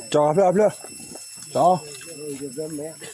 ကၠီဖျၢၣ်ဖျၢၣ်, ကၠီ.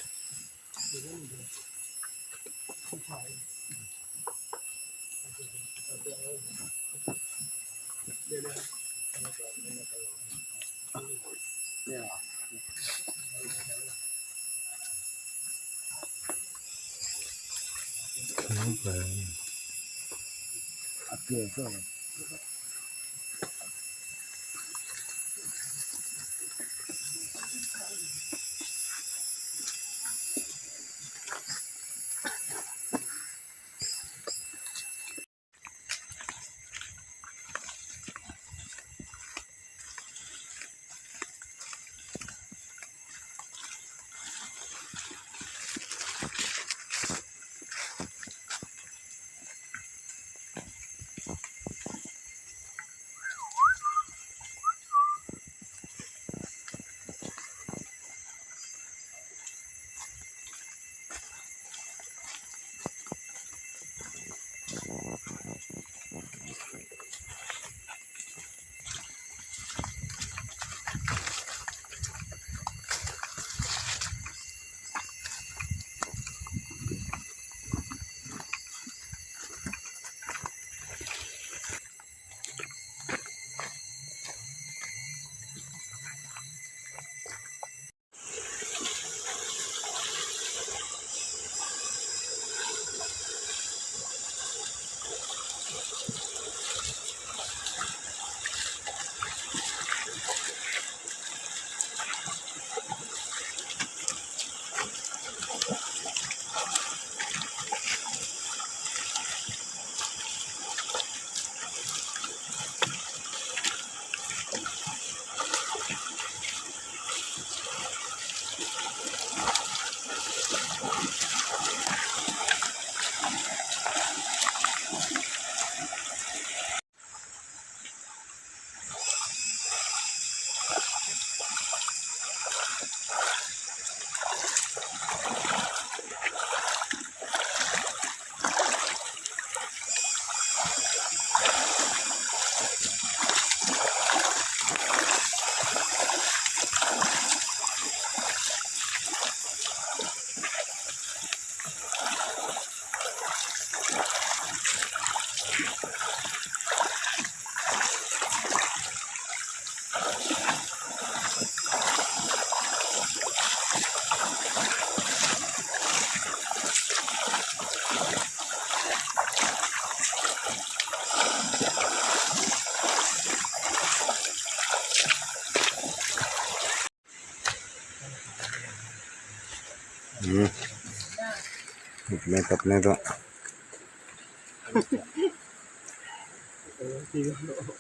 မ့ၢ်တပနဲသိး အဝံ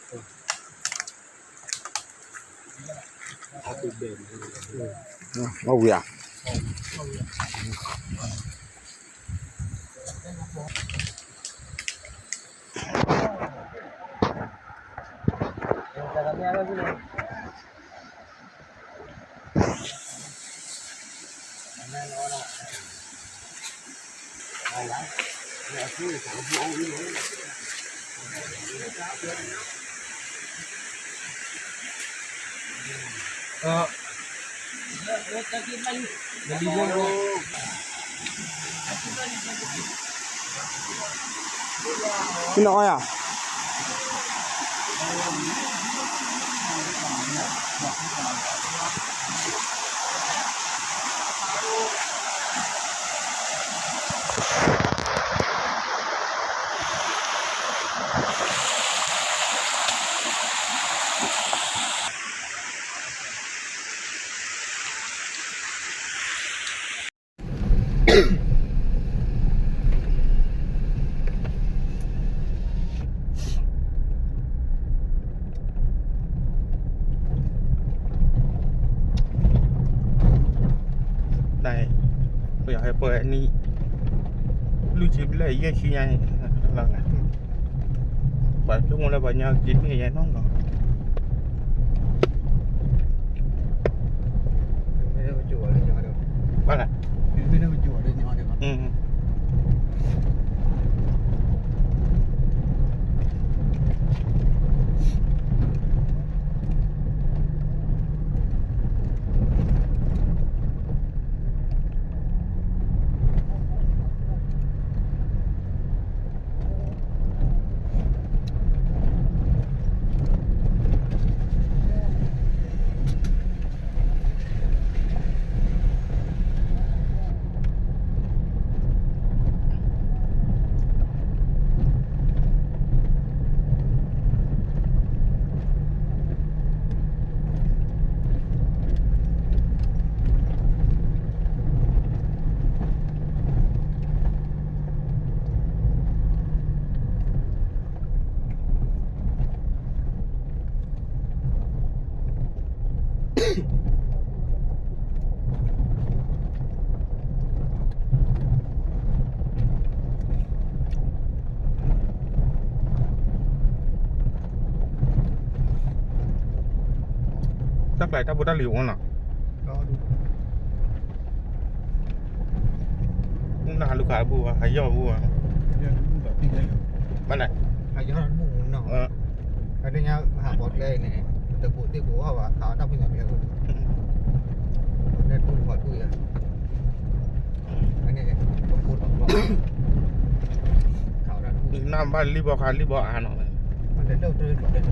ၤဧါ. ပယီၤဟဲပၢနံၣ် လွံၢ်ဆံဘျဲၣ်ယဲၢ်ဆံညါန့ၣ် ပှၤဆိကမိၣ်လၢပှၤညီက့ၤန့ၢ်ယဲနီၢ်နီၢ် ဘၣ်လဲၣ်. တၢ်ကျါတၢ်ဖိတၢ်လံၤအိၣ်နီၤ မုၢ်နၤလူၤခးတဘူၣ်ဘၣ် ဟးယီၢ်တဘူၣ်ဘၣ် ဘၣ်လဲၣ် ဟးယီၢ်တဘူၣ်နီၤ အသ့ၣ်ညါဟးပိာ်ကျဲအံၤန့ၣ် တဘူးသ့ၣ်ဘူးဘၣ် ခးအီၣ်တၢ်ဖိညါကျဲအိၣ် နဲၣ်တူၢ်ခီၣ်တူၢ်ယၤ အန့ၣ် ပဖိလီၤ ခးအီၣ်တၢ်တူၢ် နဘၣ်လံၣ်ဘီခါလံၣ်ဘီအါနီၤ အတၢ်တၢ်တၢ်